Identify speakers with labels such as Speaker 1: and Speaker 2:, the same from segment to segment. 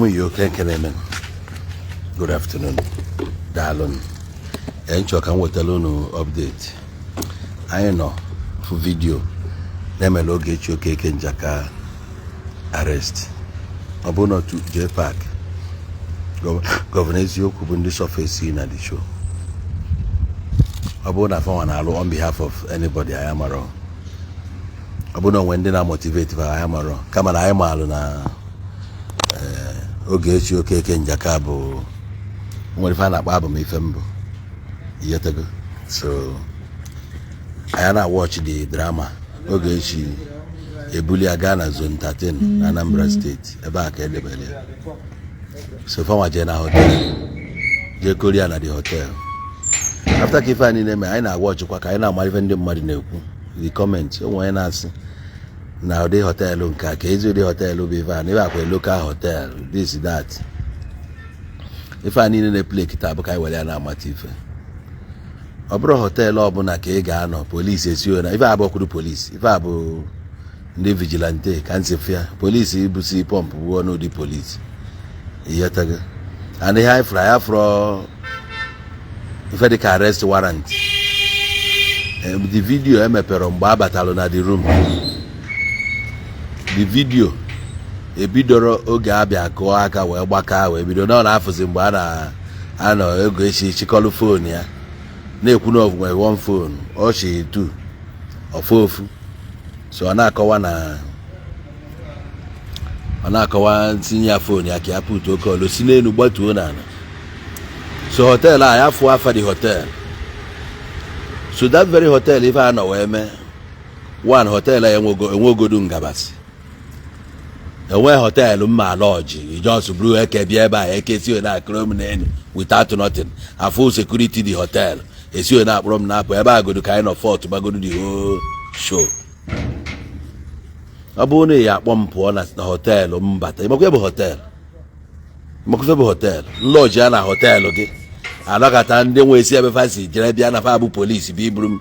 Speaker 1: Ụmụ iyo oke nke na-eme. Good afternoon. Daalụ. M chọ ka m wetara unu update. Anyị nọ fụ video na-emere Ogechi Okeke Njaka arrest. Ọ bụ na otu JPAC Governor Eziokwu bụ ndị surface na the show. Ọ bụrụ na fanwa na-alụ on behalf of anybody, anyị amarọ. Ọ bụrụ na onwe ndị na-motivate fa, anyị amarọ. Kama na anyị maalụ na Ogechi Okeke Njaka bụ nwere ife a na-akpọ abụ m ife mbụ iyetego. So anyị na-watch the drama. Ogechi ebuli ya gaa na Zone 13 na Anambra State, ebe a ka edebere ya. So fanwa jee na hotel, jee koria na the hotel. After ka ife a niile mee, anyị na-agwa ọchịkwa ka anyị na-amara ife ndị mmadụ na-ekwu, the comment. O nwere onye na-asị na ụdị hotel nke a ka ezi ụdị hotel bụ ife a na ife akwa local hotel, this, that. Ife a niile na-eplay kịta bụ ka anyị were ya na-amata ife. Ọ bụrụ hotel ọbụla ka ị ga-anọ, polisi esi na ife a bụ polisi, ife a bụ ndị vigilante ka nsị fịa polisi ibusi pọmpụ gbuo n'ụdị polisi iyetago. And ihe anyị fụrụ, anyị fụrụ ife dịka arrest warrant. The video emepere mgbe a batalụ na the room, the video ebidoro oge abịa kụọ aka wee gbaka wee bido na ọ na-afụzi mgbe a na-anọ Ogechi chịkọlụ phone ya na-ekwu na nwere one phone ọchị two ofu ofu. So ọ na-akọwa na ọ na-akọwa ntinye ya phone ya ka ya put oke olu si n'elu gbatuo n'ala. So hotel a ya fụọ afa the hotel. So that very hotel ife a nọ wee mee one hotel a enwegodu ngabasị enwe hotel mma lodge just buru eke bịa ebe a eke si na akụrụ m n'elu without nothing. Afụ security the hotel esi na akpọrọ m na-apụ ebe a godu ka anyị nọ fọt gbagodu the whole show. Ọ bụrụ na ị ya akpọ m pụọ na hotel m bata, ịmakwa bụ hotel, ịmakwa bụ hotel nlọji ya na hotel gị anọkọta ndị nwe esi ebe fa si jere bịa na fa bụ polisi bụ iburu m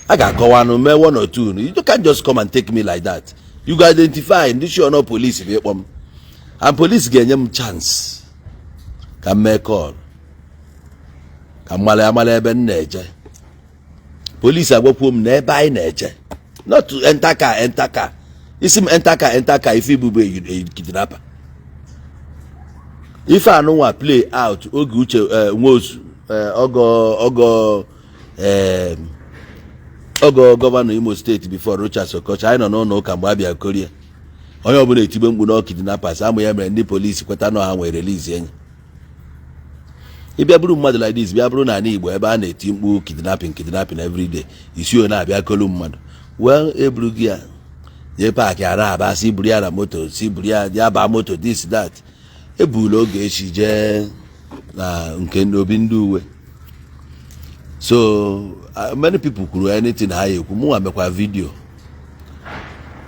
Speaker 1: a ga-akọwanụ mee one or two. You can't just come and take me like that. You go identify ndị sure no police bụ ịkpọ m, and police ga-enye m chance ka m mee call ka m mara amara ebe m na-eje. Police agwakwuo m na ebe anyị na-eje, not to enter car, enter car. Isi m enter car, enter car, ife ibube kidnapper. Ife anụnwa play out oge Uche Nwosu, ọgọ ọgọ governor Imo State before Rochas Okocha. Anyị nọ n'ụlọ ụka mgbe a bịa korie, onye ọbụla etigbe mkpu na kidnappers amụ ya mere ndị polisi kweta na ha nwere release enyi. Ịbịa bụrụ mmadụ like this, bịa bụrụ n'ala Igbo ebe a na-eti mkpu kidnapping, kidnapping everyday, isi o na-abịa kolu mmadụ. Well, eburu gị ya jee park a na-aba si buru ya na moto, si buru ya ya baa moto, this, that. Ebula Ogechi jee na nke ndị obi ndị uwe. So many people kwuru anything ha ya ekwu. Mụnwa mekwa video,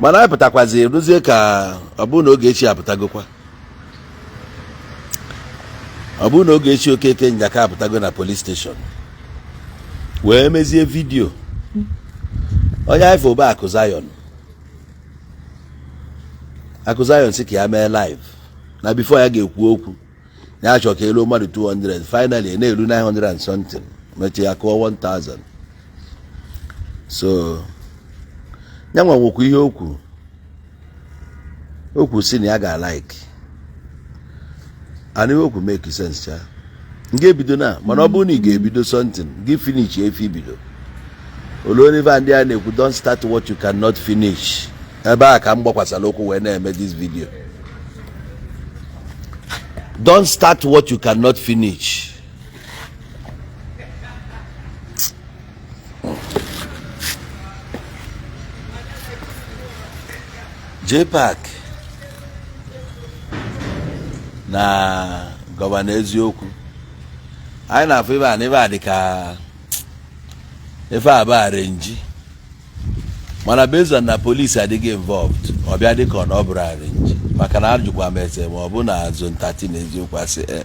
Speaker 1: mana anyị pụtakwazi rụzie ka ọ bụrụ na Ogechi apụtagokwa, ọ bụrụ na Ogechi Okeke Njaka apụtago na police station wee mezie video. Onye anyị fụ bụ Akụ Zion. Akụ Zion si ka ya mee live na before ya ga-ekwu okwu ya achọ ka elu mmadụ 200. Finally na-eru 900 and something, mechie ya kụọ 1000. So ya nwa nwekwa ihe okwu okwu si na ya ga-alike and ihe okwu make sense cha m ga-ebido na. Mana ọ bụrụ na ị ga-ebido something, gị finish efe ibido. Oluonive ndị a na-ekwu, "Don't start what you cannot finish." Ebe a ka m gbakwasara okwu wee na-eme this video. Don't start what you cannot finish. JPAC na Governor Eziokwu, anyị na-afụ ife a na ife a dị ka ife a bụ arrange, mana based on na police adịghị involved, ọ bịa dị ka ọ na ọ bụrụ arrange, maka na ajụkwa m ese ma ọ bụ na Zone 13 eziokwu asị e.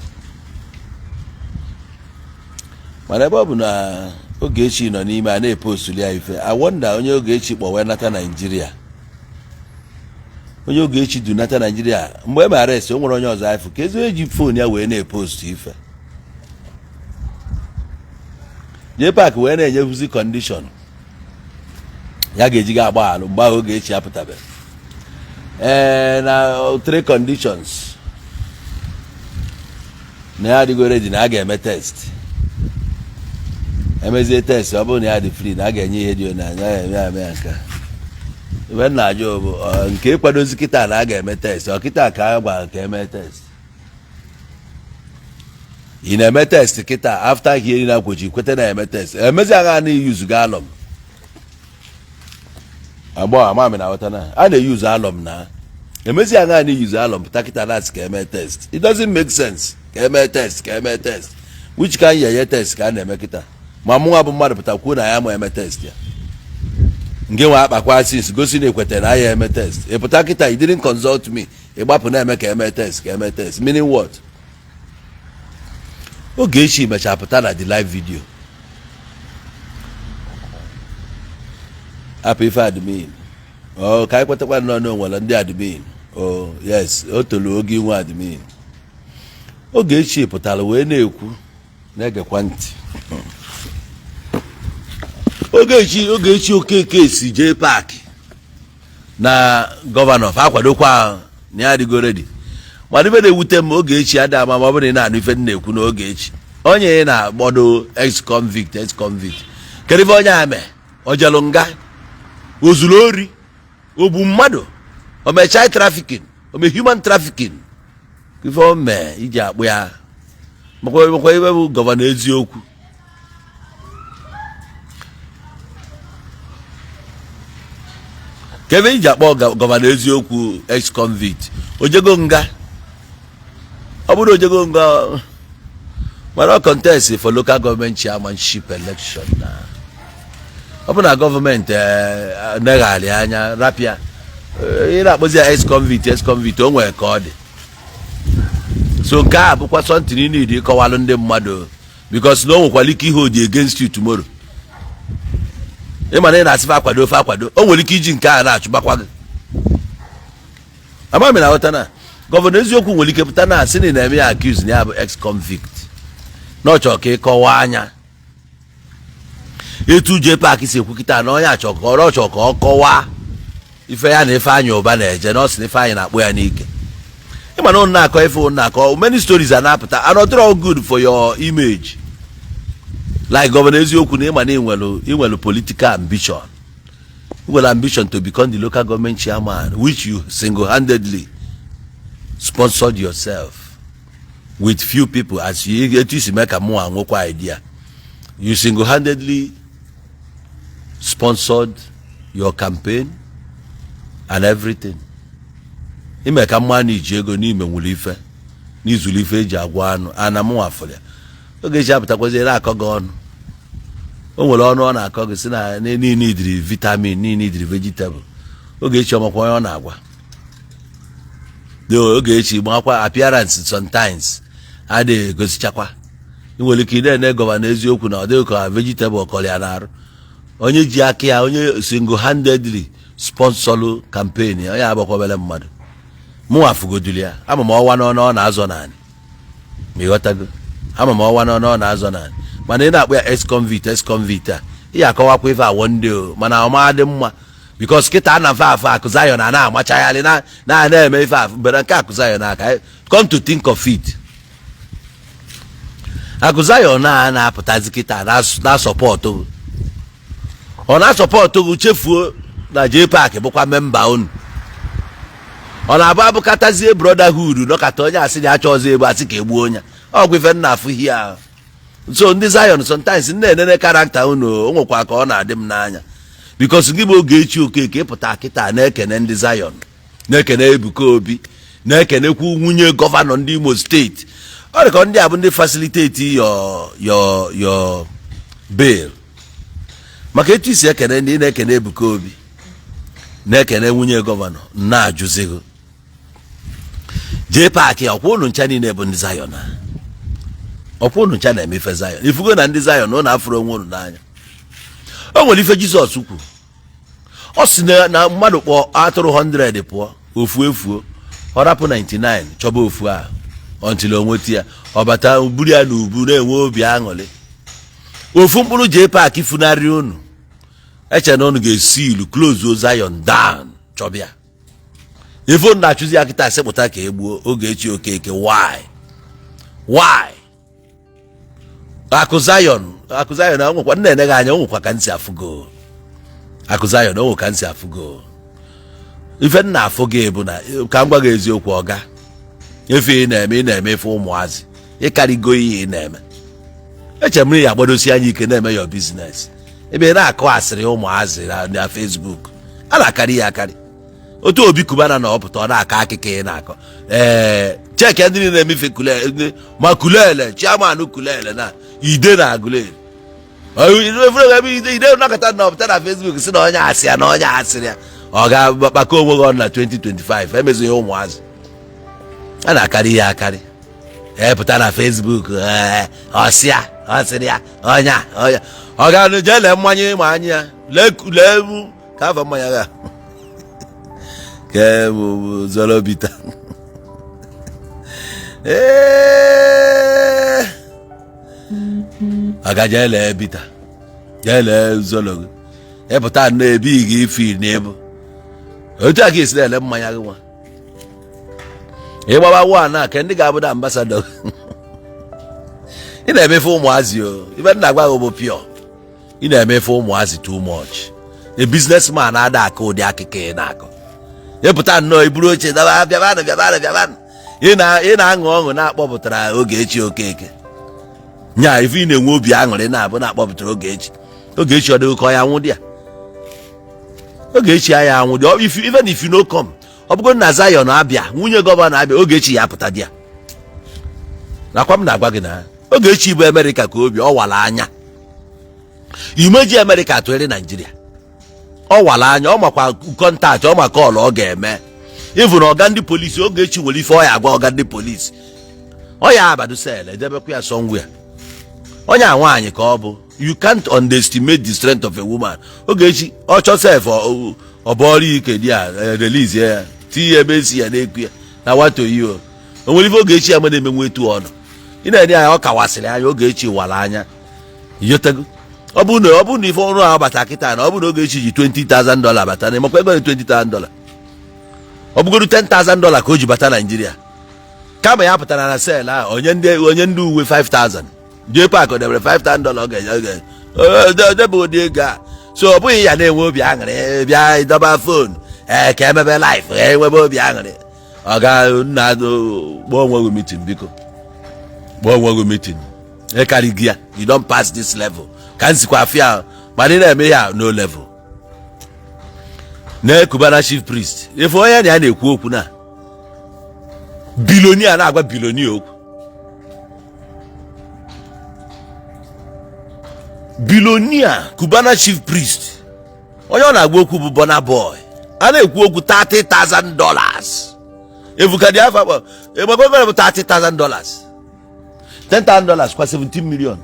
Speaker 1: Mana ebe ọ bụ na Ogechi nọ n'ime a na-epostuli ya ife, I wonder onye Ogechi kpọ wee nata Naijiria. Onye Ogechi du nata Naijiria mgbe e mere arrest, o nwere onye ọzọ afụ ka ezi onye ji phone ya wee na-epost ife. JPAC wee na-enyebuzi condition ya ga-eji ga agbaghalụ mgbe ahụ Ogechi apụtabeghị. Ee, na three conditions na ya adịgo ready na a ga-eme test, emezie test, ọ bụrụ na ya dị free, na a ga-enye ihe dị na ya eme ya eme ya. Nke ebe m na-ajụ bụ nke ịkwadozi kịta na a ga-eme test, ọ kịta ka a gwara ka eme test? Ị na-eme test kịta after hearing na kwochi kweta na-eme test, emezi agha na iyuzu ga alọm agbọ amami na aghọta na a na-eyuzu alọm na emezi agha na iyuzu alọm pụta kịta na asị ka eme test. It doesn't make sense. Ka eme test, ka eme test, which ka yeye test ka a na-eme kịta? Ma mụnwa bụ mmadụ pụta kwuo na ya ma eme test ya, nke nwe akpakwa since gosi na ekwetara na ya eme test, ị pụta kịta, you didn't consult me, ị gbapụ na-eme ka eme test, ka eme test, meaning what? Ogechi mechaa pụta na the live video apụ ife admin. O ka anyị kwetakwa nọ na onwere ndị admin. O yes, o tolu oge inwe admin. Ogechi pụtara wee na-ekwu, na-egekwa ntị. Ogechi Okeke si JPAC na governor fa akwadokwa na ya adịgo ready. Mana ife na-ewute m, Ogechi ada ama ma ọ bụrụ na ị na-anụ ife m na-ekwu na Ogechi onye ị na-akpọdo ex-convict, ex-convict, kedu ife onye a mee? O jelu nga? O zuru ori? O gbu mmadụ? O mee child trafficking? O mee human trafficking? Ife o mee iji akpụ ya makwa ife bụ governor eziokwu. Ka ebe iji akpọ governor eziokwu ex-convict, ojego nga? Ọ bụrụ ojego nga, mana ọ contest for local government chairmanship election, na ọ bụ na gọọmenti negharị anya rapịa, ị na-akpọzi ya ex-convict, ex-convict, o nwere ka ọ dị. So nke a bụkwa something you need ịkọwalụ ndị mmadụ, because na o nwekwara ike ihe odi against you tomorrow. Ịma na ị na-asịfa akwado ofe akwado, o nwere ike iji nke a na-achụbakwa gị. Amami na aghọta na governor eziokwu nwere ike pụta na asị na ị na-eme ya accuse na ya bụ ex convict, na ọ chọrọ ka ị kọwaa anya etu JPAC si ekwu kịta, na onye achọ ka ọ chọrọ ka ọ kọwaa ife ya na Ifeanyị Ụba na-eje, na ọ sị na Ifeanyị na-akpụ ya n'ike. Ịma na ụnụ na-akọ ife ụnụ na-akọ, many stories a na-apụta and not all good for your image like governor eziokwu, na ịma na ịnwelu political ambition, ịnwere ambition to become the local government chairman, which you single-handedly sponsored yourself with few people, as you etu isi mee ka mụnwa nwekwa idea. You single-handedly sponsored your campaign and everything. Ime ka mma na iji ego n'ime nwere ife n'izulu ife eji agwa anụ ana mụnwa fụrụ ya. Oge eji apụtakwazi na-akọ gị ọnụ, o nwere ọnụ ọ na-akọ gị si na niile idiri vitamin, niile idiri vegetable. Ogechi ọmakwa onye ọ na-agwa. Ogechi makwa appearance sometimes adịghị egosichakwa. Ị nwere ike ị na-ene governor eziokwu na ọ dịghị ka vegetable kọrọ ya n'arụ. Onye ji aka ya, onye single handedly sponsorlu campaign, onye agbakwabere mmadụ, mụnwa fụgodulu ya. Ama m ọnwa n'ọnụ ọ na-azọ naanị ma ịghọtago. Ama m ọnwa n'ọnụ ọ na-azọ naanị, mana ị na-akpọ ya ex-convict, ex-convict a, ị akọwakwa ife awọ ndị o, mana ọma dị mma, because kịta a na-afe afọ akụ Zion a na-amachagharị na na-eme ife afọ bere nke akụ Zion aka. Come to think of it, akụ Zion a na-apụtazi kịta na-asọpọtụ, ọ na-asọpọtụ gị, chefuo na JPAC bụkwa member unu. Ọ na-abụ abụkatazie brotherhood nọkata, onye asị na achọ ọzọ egbu, asị ka egbuo onye ọgwụ ife nna afụ hie ahụ. So ndị Zion, sometimes na-enene character unu, o nwekwa ka ọ na-adị m n'anya, because gị bụ Ogechi Okeke pụta kịta na-ekene ndị Zion, na-ekene Ebuka Obi, na-ekenekwu nwunye governor ndị Imo Steeti. Ọ dị ka ndị a bụ ndị facilitate your bail, maka etu isi ekene ndị na-ekene Ebuka Obi, na-ekene nwunye governor, na-ajụzighị JPAC, ọkwa unu ncha niile bụ ndị Zion a? Ọkwa unu ncha na-eme ife Zion? Ifugo na ndị Zion ụnụ afụrụ onwe unu n'anya. O nwere ife Jizọs kwu, ọ sị na mmadụ kpọọ atụrụ 100 pụọ, Ofu efuo, ọ rapụ 99 chọba ofu ahụ until o nweta ya. Ọ bata, buru ya n'ubu, na-enwe obi aṅụrị. Ofu mkpụrụ JPAC funarị unu, eche na unu ga-esi ilu close Zion down, chọbịa ife unu na-achụzi ya kịta, sịpụta ka e gbuo Ogechi Okeke. Why? Why? Akụ Zion, akụ Zion, onwekwa nna ene gị anya, onwekwa ka ntị afụgo. Akụ Zion, onwe ka ntị afụgo. Ife nna afụ gị bụ na, ka m gwa gị eziokwu, ọga, ife ị na-eme, ị na-eme ife ụmụazị. Ịkarịgo ihe ị na-eme. Eche m na ya agbadosi anya ike na-eme your business, ebe ị na-akụ asịrị ụmụazị na Facebook. A na-akarị ya akarị. Otu Obi Cubana na ọpụta, ọ na-akọ akịka ị na-akọ. Ee, cheke ndị niile na-emefe kulele, ma kulele chairman, kulele na ide na agụleri ide nakọta na ọpụta na Facebook, si na onye asị ya na onye asịrị ya. Ọ ga-akpakọ onwe gị ọnụ na 2025. Emezighị ụmụazị, a na-akarị ya akarị. Epụta na Facebook, ee, ọsịa ọsịrị ya onye a, onye ọ ga jee lee mmanya ịma anya ya, lee lee ka afọ mmanya ga ke bụ zoro bitter. Ee, ọ ga jee lee bitter, jee lee zolo gị. Ịpụta nnọọ ebe ị ga-efi n'ebu otu a ka esi na-ele mmanya gị. Nwa ịgbaba wa na ke ndị ga-abụ na ambassador, ị na-emefe ụmụazị o. Ibe nna gwa gị bụ pure, ị na-emefe ụmụazị too much. A businessman ada akọ ụdị akịka ị na-akọ. Ịpụta nnọọ, iburu oche daba, bịabanụ, bịabanụ, bịabanụ. Ị na-aṅụ ọṅụ na-akpọpụtara Ogechi Okeke nya. Ife ị na-enwe obi aṅụrị na-abụ na-akpọpụtara Ogechi. Ogechi, ọ dịghị ka ọ ya nwụ dị ya. Ogechi aya anwụ dị. Even if you no come, ọ bụgo na Zion abịa, nwunye governor abịa, Ogechi ya apụta di ya. Nakwa m na-agwa gị na Ogechi bụ Amerịka ka obi ọ wara anya. Imeji Amerịka tụnyere Naijiria, ọ wara anya. Ọ makwa contact, ọ ma call ọ ga-eme. Ịvụ na ọga ndị polisi, Ogechi nwere ife ọ ya agwa ọga ndị polisi, ọ ya abado cell, edebekwa ya somewhere. Onye a nwaanyị ka ọ bụ. You can't underestimate the strength of a woman. Ogechi ọchọ sef, ọ bụ ọrụ ike dị ya release ya, tinye ebe esi ya na-ekwu ya na wato yi. O nwere ife Ogechi ya ma na-emenwe etu ọ nọ. Ị na-enye anya, ọ kawasịrị anya. Ogechi wara anya yotego. Ọ bụrụ na ife ọrụ ahụ bata kịta, na ọ bụrụ na Ogechi ji $20,000 bata, na ịmakwa ego $20,000, ọ bụgoro $10,000 ka o ji bata Naijiria, kama ya pụtara na cell ahụ, onye ndị uwe 5000, JPAC debere $5,000, ọ ga-enye debe ụdị ego a. So ọ bụghị ya na-enwe obi aṅụrị, bịa dọba phone, ee, ka emebe live, enwebe obi aṅụrị. Ọ ga nna, kpọọ onwe gị meeting, biko, kpọọ onwe gị meeting. Ịkarị gị ya, you don pass this level. Ka m sikwa afịa, mana ị na-eme ya no level. Na Cubana chief priest, ife onye na ya na-ekwu okwu na billionaire na-agwa billionaire okwu, billionaire Cubana chief priest, onye ọ na-agwa okwu bụ Burna Boy. A na-ekwu okwu $30,000. Evukadi afa egbegbe bụ $30,000, $10,000 kwa 17 million,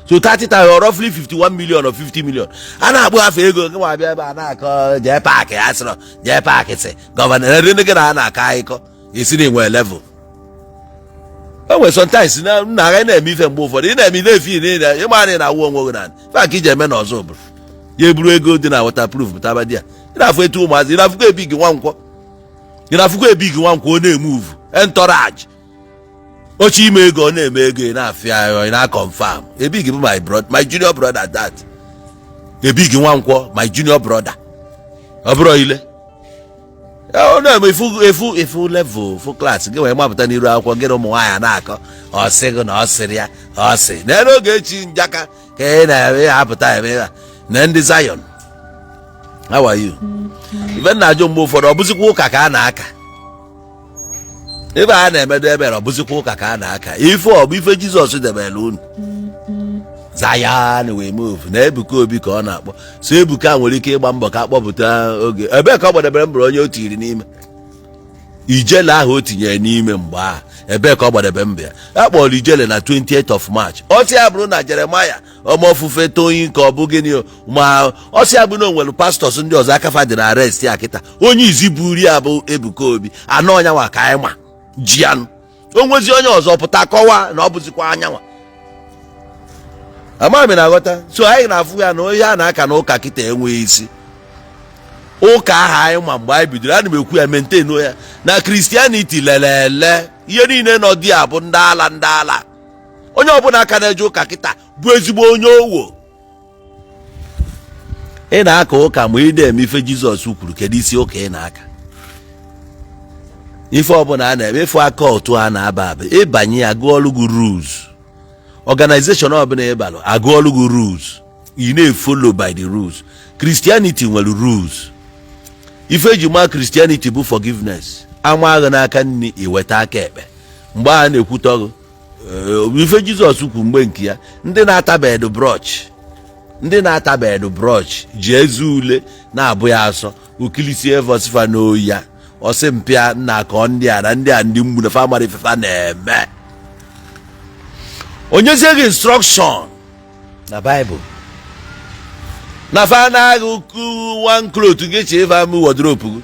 Speaker 1: so 30,000 or roughly 51 million or 50 million. A na-akpụ afọ ego gị nwa abịa ebe a na-akọ JPAC, ya sịrọ JPAC sị governor ndị gị na a na-akọ akụkọ esi na enwe level. O nwere sometimes na nna agaghị na-eme ife. Mgbe ụfọdụ ị na-eme na-efi na ịma na ị na-awụ onwe gị na ife a ka iji eme na ọzọ bụrụ ya eburu ego dị na waterproof pụtaba di ya. Ị na-afụ etu ụmụazị, ị na-afụkwa ebi gị nwankwọ, ị na-afụkwa ebi gị nwankwọ, ọ na-emuvu entourage oche ime ego, ọ na-eme ego. Ị na-afịa ya, ị na-confirm ebi gị bụ my brother, my junior brother. That ebi gị nwankwọ, my junior brother, ọ bụrụ ile ọ na-eme efu efu efu level fu class gị wee mapụta n'iru akwụkwọ gị na ụmụ nwaanyị na-akọ. Ọ sị gị na ọ sịrị ya, ọ sị na n'oge echi njaka ka ị na-eme apụta eme ya na ndị Zion. How are you? Ife na-ajụ, mgbe ụfọdụ ọ bụzikwa ụka ka a na-aka ebe a na-emedo ebere, ọ bụzikwa ụka ka a na-aka ife, ọ bụ ife Jizọs debere unu. Zion wee move na Ebuka Obi ka ọ na-akpọ. So Ebuka nwere ike ịgba mbọ ka akpọpụta oge ebee ka ọ gbadebere mbọrọ onye o tiri n'ime ijele ahụ o tinyere n'ime mgbe ahụ. Ebee ka ọ gbadebe mbọ ya? A kpọrọ ijele na 28th of March. Ọ sị ya bụrụ na Jeremaya Ọmọfufe Toyin ka ọ bụ gịnị o ma ọ sị ya bụ na o nwere pastors ndị ọzọ aka fa dị na arrest ya kịta. Onye izi buru ya bụ Ebuka Obi anọ ọnyanwa ka anyị ma ji anụ o nwezi onye ọzọ pụta kọwaa na ọ bụzikwa anyanwa amaghị m na-aghọta. So anyị na-afụ ya na onye a na-aka na ụka kịta enweghị isi. Ụka ahụ anyị ma mgbe anyị bidoro, ana m ekwu ya, maintain ya na Christianity lelele ihe niile nọ dị a bụ ndị ala, ndị ala. Onye ọbụla aka na-eje ụka kịta bụ ezigbo onye owo. Ị na-aka ụka ma ị na-eme ife Jizọs kwuru, kedu isi ụka ị na-aka? Ife ọbụla a na-eme, ịfụ aka otu a na-aba aba, ịbanye ya agụọlụ gị rules. Organization ọbụla ịbalụ agụọlụ gị rules, ị na-efollow by the rules. Christianity nwere rules. Ife eji maa Christianity bụ forgiveness. Ama agha n'aka nri, iweta aka ekpe. Mgbe a na-ekwutọ gị, ife Jizọs kwu mgbe nke ya, ndị na-atabedu brush, ndị na-atabedu brush ji eze ule na-abụ ya asọ okilisie vọsifa n'oyi ya ọsị mpịa nna akọ ndị a na ndị a ndị mgbu na fa mara ife fa na-eme. Onyezie gị instruction na Baịbụl na fa na-agha one cloth gị chee ife amụ wardrobe gị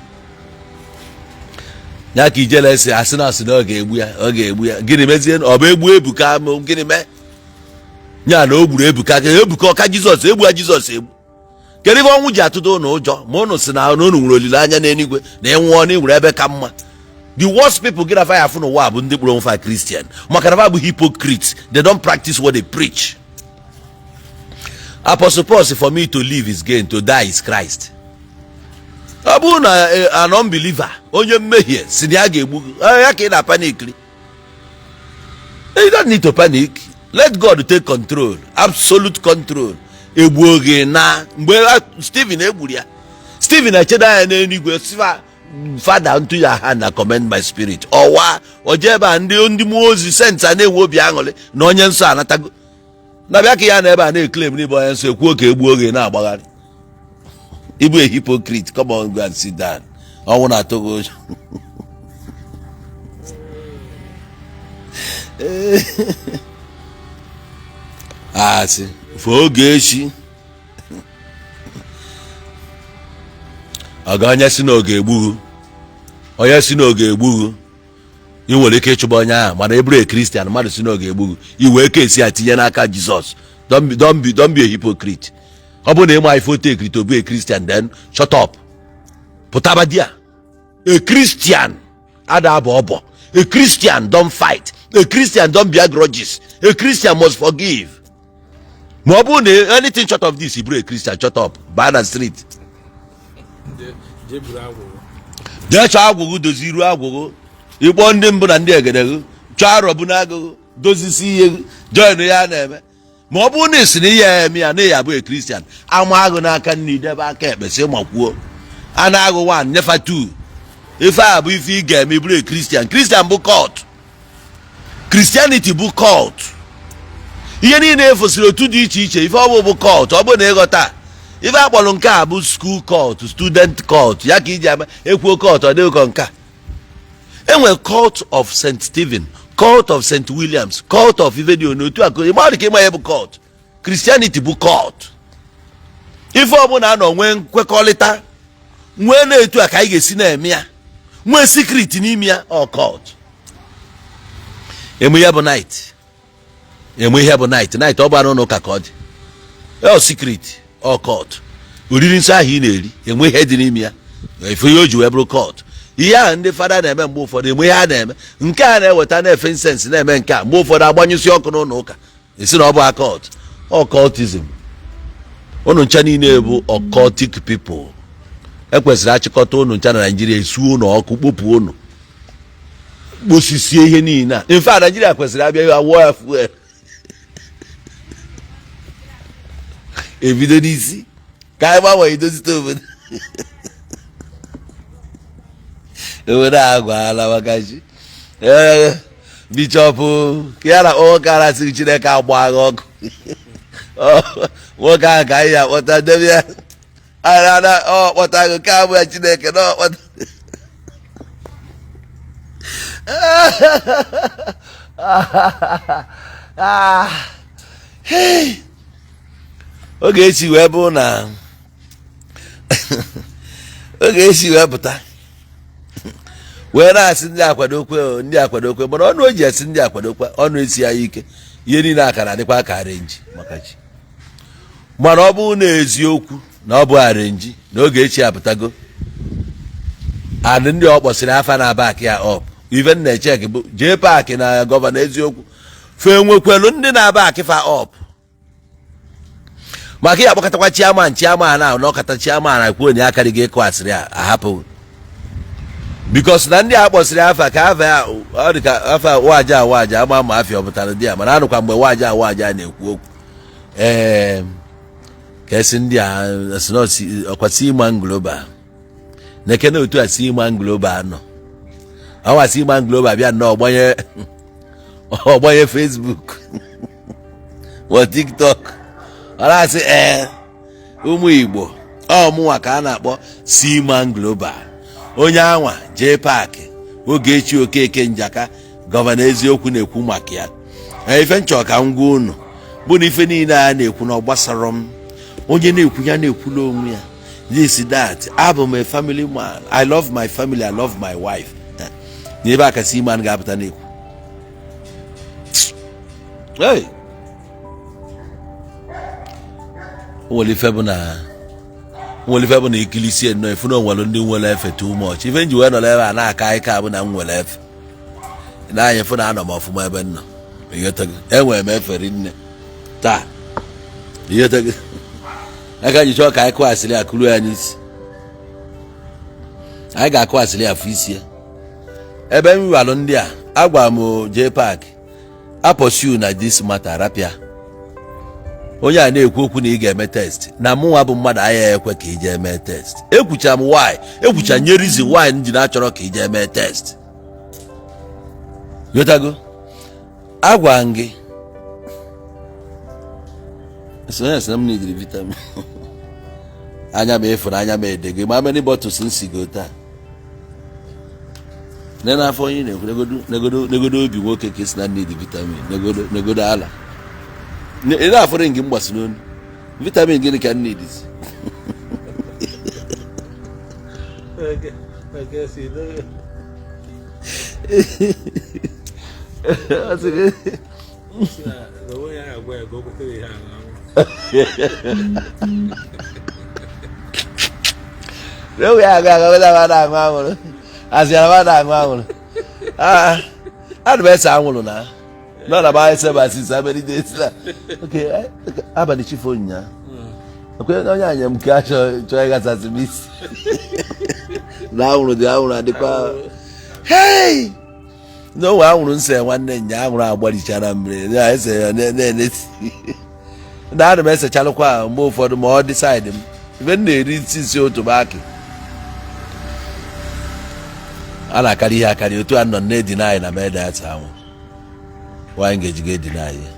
Speaker 1: ya ka ijele si asị na asị na ọ ga-egbu ya, ọ ga-egbu ya. Gịnị mezie? Ọ bụ egbu Ebuka? Gịnị mee ya na o gburu Ebuka? Ka Ebuka ọka Jizọs egbu ya? Jizọs egbu? Kedu ife ọnwụ ji atụdo ụnụ ụjọ ma ụnụ si na ụnụ nwere olileanya n'eluigwe na ịnwụọ na ịnwere ebe ka mma? The worst people gị na fa ya afụ n'ụwa bụ ndị kpụrụ onwe fa Christian, maka na fa bụ hypocrites. They don't practice what they preach. Apostle Paul sị, "For me to live is gain, to die is Christ." Ọ bụrụ na an unbeliever, onye mmehie, si na ya ga-egbu gị, ya ka ị na-panikiri? You don't need to panic. Let God take control, absolute control. Egbuo gị na mgbe Stephen egburu ya, Stephen echedo anya n'eluigwe sifa, "Father, unto your hand I commend my spirit." Ọwa oje ebe a, ndị mmụọ ozi saints a na-enwe obi aṅụrị na onye nsọ anatago na bịa ka ya na ebe a na-eclaim n'ịbụ onye nsọ, ekwuo ka egbuo gị na-agbagharị. Ịbụ a hypocrite. Come on, go and sit down. Ọnwụ na-atụ gị ụjọ. Asị fụ oge echi ọga onye si na ọ ga-egbu gị, onye si na ọ ga-egbu gị, ị nwere ike ịchụba onye ahụ. Mana ị bụrụ a Christian, mmadụ si na ọ ga-egbu gị, i wee kesi ya tinye n'aka Jizọs. Don't be a hypocrite. Ọ bụrụ na ịma ife otu ekiri to be a Christian, then shut up, pụtaba di a. A Christian ada abụ ọbọ. A Christian don't fight. A Christian don't bear grudges. A Christian must forgive. Ma ọ bụrụ na anything short of this, ị bụrụ a Christian, shut up, baa na street.
Speaker 2: Jee buru agwụgwọ.
Speaker 1: Jee chọọ agwụgwụ, doziru agwụgwụ, ịkpọ ndị mbụ na ndị egede gị, chọọ arọbụ n'agụgụ, dozisi ihe gị, join ya na-eme. Ma ọ bụrụ na isi na ihe ya eme ya na ya bụ a Christian, ama agụ n'aka nne, idebe aka ekpe, sị ma kwuo a na-agụ 1 nyefa 2. Ife a bụ ife ị ga-eme, bụrụ a Christian. Christian bụ cult. Christianity bụ cult. Ihe niile efosiri otu dị iche iche, ife ọ bụ bụ cult. Ọ bụrụ na ịghọta ife akpọrọ nke a bụ school cult, student cult, ya ka iji ama ekwuo cult. Ọ dịghị nke a enwere cult of St. Stephen, cult of St. Williams, cult of ife dị n'otu akụ ịmadụ ka ịma ya bụ cult. Christianity bụ cult. Ife ọbụla anọ nwee nkwekọrịta, nwee na-etu a ka anyị ga-esi na-eme ya, nwee secret n'ime ya, ọ cult. Emu ihe bụ night, emu ihe bụ night night, ọ bụ anụ n'ụka ka ọ dị, ọ secret, ọ cult. Oriri nsọ ahụ ị na-eri, enwe ihe dị n'ime ya, efe ihe o ji wee bụrụ cult. Ihe ahụ ndị fada na-eme mgbe ụfọdụ, enwe ihe a na-eme nke a na-eweta na-efe incense, na-eme nke a mgbe ụfọdụ, agbanyụsị ọkụ n'ụlọ ụka, esi na ọ bụ occult, occultism. Unu ncha niile bụ occultic people. Ekwesịrị achịkọta unu ncha na Naijiria, esuo unu ọkụ, kpopụ unu, kposisie ihe niile a. In fact, Naijiria kwesịrị abịa ya wụọ ya fuel, ebido n'isi ka anyị gbanwee, idozite obodo. Obodo a agwala maka chi. Ee, bishọp ka ya na nwoke ara sịrị Chineke agba agha ọkụ. Nwoke ahụ ka anyị akpọta debe ya ara ọ kpọta gị nke abụ ya Chineke na ọkpọta. Ah, hey. Ogechi wee bụ na Ogechi wee pụta wee na-asị ndị akwadokwe o, ndị akwadokwe, mana ọnụ o ji asị ndị akwadokwe, ọnụ esi ya ike. Ihe niile akara adịkwa ka arrange maka chi. Mana ọ bụrụ na eziokwu na ọ bụ arrange na Ogechi apụtago and ndị ọ kpọsịrị afa na back ya up, ife m na-echek bụ JPAC na Governor Eziokwu fe nwekwelu ndị na-aback fa up, maka ya akpọkọtakwa chairman, chairman ahụ n'ọkata chairman akwuo na ya akarịghị ịkụ asịrị a ahapụ, because na ndị a kpọsịrị afa ka afa ya ọ dị ka afa waja waja ama ma afịa ọ pụtara dị ya. Mana anụkwa mgbe waja waja na-ekwu okwu, ee, ka esi ndị a si na ọkwa Seaman Global na-ekene otu a Seaman Global nọ ọnwa Seaman Global bịa nnọọ ọgbanye ọgbanye Facebook ma TikTok, ọ na-asị, ee, ụmụ Igbo, ọ mụnwa ka a na-akpọ Seaman Global, onye anwa JPAC, Ogechi Okeke Njaka, Governor Eziokwu na-ekwu maka ya. Ife nchọ ka m gwa unu bụ na ife niile a na-ekwu na ọ gbasara m. Onye na-ekwu ya na-ekwula onwe ya this, that. Abụ m a family man. I love my family, I love my wife. N'ebe a ka Seaman ga-apụta na-ekwu, hey! O nwere ife bụ na o nwere ife bụ na ikilisie nnọọ ifu na o nwere ndị nwere efe too much. Ife nji wee nọrọ ebe a na-aka ike bụ na m nwere efe na-anya fụ na anọ m ọfụma ebe m nọ. Ịghọtago? Enwere m efe rinne taa. Ịghọtago? Aka ji chọọ ka anyị kụọ asịrị a kụrụ ya n'isi. Anyị ga-akụ asịrị afọ isi ya ebe m walụ ndị a. Agwa m JPAC apursue na this matter, rapịa onye a na-ekwu okwu na ị ga-eme test, na mụnwa bụ mmadụ anya ekwe ka ije mee test. Ekwucha m why, ekwucha nye reason why m ji na-achọrọ ka ije mee test. Yotago, agwa m gị so onye sị na m nidiri vitamin anya m efuru anya m ede gị ma many bottles m si go taa nne n'afọ. Onye na-ekwu negodo negodo negodo obi nwoke ka esi na need vitamin. Negodo negodo ala ị na-afụrụ gị mgbasi n'onu vitamin. Gịnị ka m need?
Speaker 2: Okay, see, no.
Speaker 1: Ọ sị gị,
Speaker 2: Si na na onwe ya agwa ya ka o kwetere ihe a na-anwụ.
Speaker 1: N'oge ya aga aga weta ma na-aṅụ anwụrụ, asị ya na ma na-aṅụ anwụrụ. Ah, ana m ese anwụrụ na nọ na ma ese ma since how many days na. Okay, abalị chifo nya okwe onye anya m ka achọ chọọ ịghasasị m isi na anwụrụ dị, anwụrụ adịkwa. Hey, n'onwe anwụrụ nse nwanne nya, anwụrụ agbarichara mmiri na ese ya na-enesi na ana m esechalụkwa mgbe ụfọdụ ma ọ dị side m ife m na-eri isi nsi otu akị a na-akarị ihe akarị otu a nọ na-edina anyị na mede asa anwụ nwaanyị ga-eji ga edina anyị.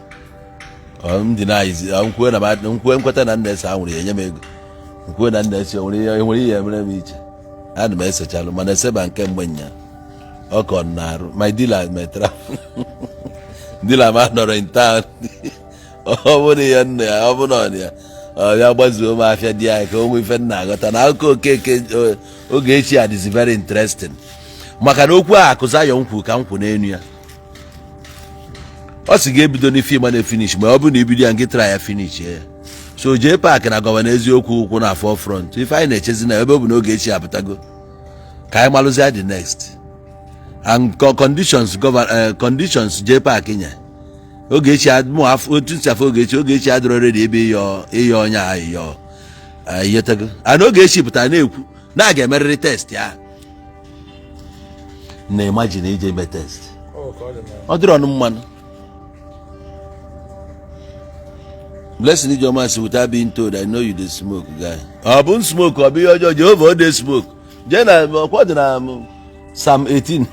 Speaker 1: Ọ m dina anyị ọ nkwuo na nkwuo nkweta na nna ese anwụrụ ya enye m ego, nkwuo na nna ese nwere ihe nwere ihe emere m iche. Ana m esechalụ mana eseba nke mgbe nya ọkọ na-arụ my dealer metra dealer ma nọrọ in town. Ọ bụrụ ya nna ya, ọ bụrụ na ọ ya ọ ya gbazuo m afịa di anyị ka o nwee ife nna aghọta na akụkọ Okeke Ogechi a dịzi very interesting, maka na okwu a Akụ Zion kwu ka m kwụ n'elu ya. Ọ sị ga-ebido n'ife ịma na finish, ma ọ bụrụ na ibido ya nke tara ya finish ya. So JPAC na Governor Eziokwu ụkwụ na forefront. Ife anyị na-echezi na ebe ọ bụ na Ogechi apụtago, ka anyị malụzie the next and conditions conditions JPAC nye Ogechi. Mụ otu nsi afọ Ogechi, Ogechi adịrọ ready ebe ịyọ ịyọ onye a ịyọ iyetego and Ogechi pụtara na-ekwu na a ga-emerịrị test ya na imagine ije ime test.
Speaker 2: Ọ ka ọ dị na
Speaker 1: Ọ dịrị ọnụ mmanụ. Blessing Ijeoma si, "Without being told, I know you dey smoke, guy." Ọ bụ smoke, ọ bụ ihe ọjọọ? Jehova ọ dey smoke. Jee na ọkwa dị na Psalm 18.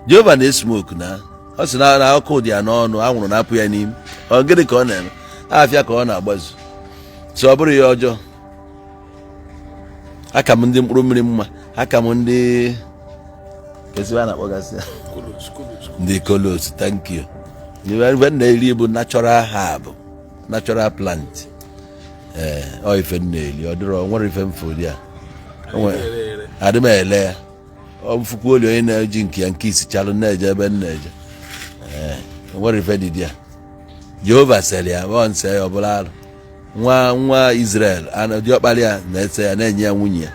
Speaker 1: Jehova na-esmoke na ọ sị na ọkụ dị ya n'ọnụ, anwụrụ na-apụ ya n'ime. Ọ gịnị ka ọ na-eme? Afịa ka ọ na-agbazu. So ọ bụrụ ihe ọjọọ, aka m ndị mkpụrụ mmiri mma, aka m ndị kesibe a na-akpọgasị ya?
Speaker 2: Kolos, kolos.
Speaker 1: Ndị kolos, thank you. Ife na-eri bụ natural herb, natural plant. Ee, ọ ife m na-eli. Ọ dịrọ nwere ife m fụrụ ya. Adị m ele ya. Ọ mfukwu oli onye na-eji nke ya nke isichalụ na-eje ebe m na-eje. Ee, nwere ife dị ya. Jehova sere ya, ọ nse ya, ọ bụla arụ. Nwa nwa Israel diọkpara ya na-ese ya, na-enye ya nwunye ya,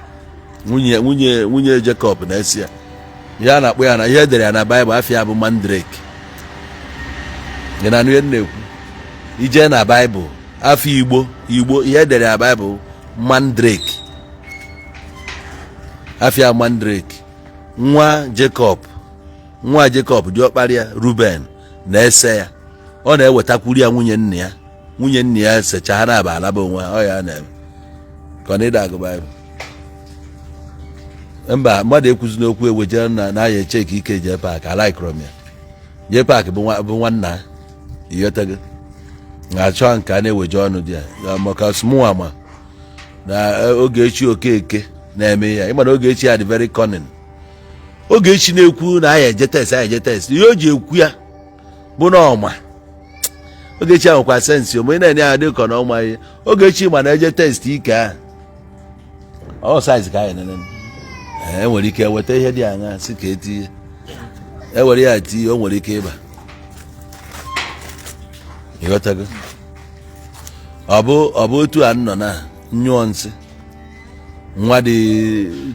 Speaker 1: nwunye nwunye nwunye Jacob na-ese ya. Ihe a na-akpọ ya na ihe edere ya na Baịbụl, afọ ya bụ mandrake. Ị na-anụ ihe m na-ekwu? Ije na Baịbụl, afọ Igbo Igbo, ihe edere ya Baịbụl, mandrake, afọ mandrake. Nwa Jacob, nwa Jacob, diọkpara ya Ruben na-ese ya. Ọ na-ewetakwuru ya nwunye nna ya, nwunye nna ya secha, ha na-aba alaba onwe ha. Ọ ya na-eme ka ọ na-ede agụ Baịbụl. Mba, mmadụ ekwuzi n'okwu eweje na na ya eche ka ike jee paakị. Alaikọrọ m ya jee paakị bụ nwanna ịghọtago na-achọ nke a na-eweje ọnụ dị ya maka smụa ma na Ogechi Okeke na-eme ya. Ịma na Ogechi ya dị very cunning. Ogechi na-ekwu na aya eje test, aya eje test. Ihe o ji ekwu ya bụ na ọma Ogechi ahụ nwekwa sense. Ome na-enye ya dị ka na ọma ihe Ogechi ma na eje test ike ahụ, ọ size ka anyị nene. E nwere ike weta ihe dị aṅa si ka etinye, ewere ya tinye, o nwere ike ịba. Ịghọtago? Ọ bụ otu a nọ na nyụọ nsị, nwa dị